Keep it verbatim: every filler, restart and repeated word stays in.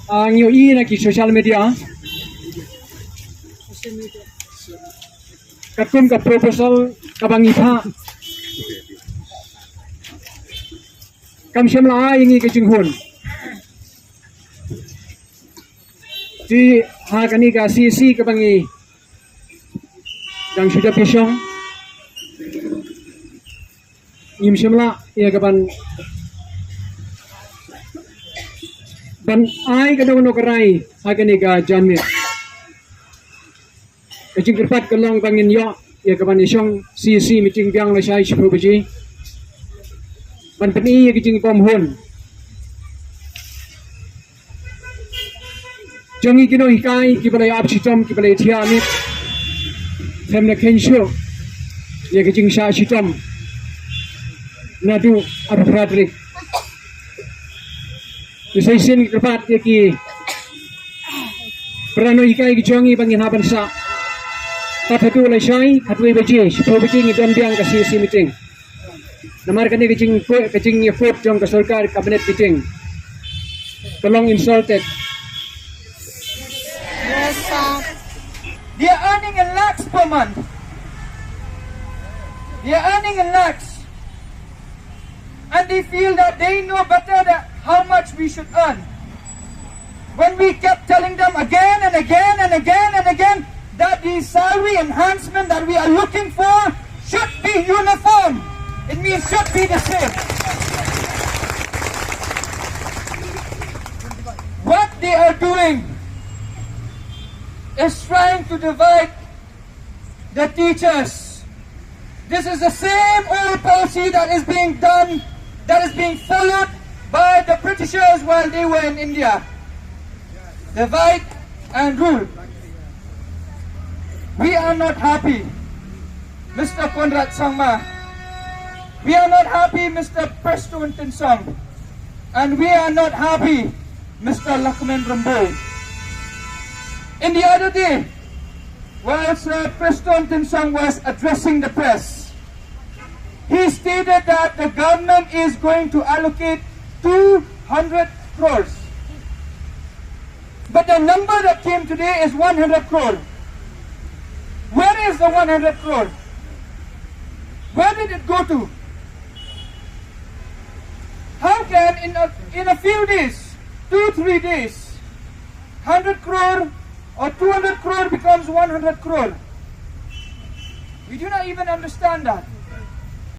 Ah, ngi ïohi na ki social media. Katkum ka proposal kaba ngi phah, kam shym la ai ïa ngi ka jinghun. Te ha kane ka C C kaba ngi dang shu dep ïashong, ngim shym lah ïa ka ban, ban ai kano kano ka rai ha kane ka janmiet. Ka jingkyrpad ka long ba ngin ïoh ïa ka ban ïashong C C meeting biang lashai shiphew baje, ban pyni ïa ka jingbymhun jong ngi ki nonghikai kiba la ïa ap shitom, kiba la ïa thiah miet, khlem da kheiñ shuh ïa ka jingshah shitom naduh arphew phra tarik. Te sa shisien ngi kyrpad ïa ki para nonghikai ki jong ngi ba ngin hap ban sah. Tad haduh lashai khatwei baje, shiphew baje ngi don biang ka C C meeting. Namar kane ka jing, ka jingïakut jong ka sorkar, cabinet meeting, ka long insulted. They are earning in lakhs per month. They are earning in lakhs. And they feel that they know better that how much we should earn. When we kept telling them again and again and again and again that the salary enhancement that we are looking for should be uniform, it means should be the same. What they are doing is trying to divide the teachers. This is the same old policy that is being done, that is being followed by the Britishers while they were in India. Divide and rule. We are not happy, Mister Conrad Sangma. We are not happy, Mister Prestone Tynsong. And we are not happy, Mister Lahkmen Rymbui. In the other day, whilst uh, Prestone Tynsong was addressing the press, he stated that the government is going to allocate two hundred crores. But the number that came today is one hundred crore. Where is the one hundred crore? Where did it go to? How can in a, in a few days, two, three days, hundred crore or two hundred crore becomes one hundred crore? We do not even understand that.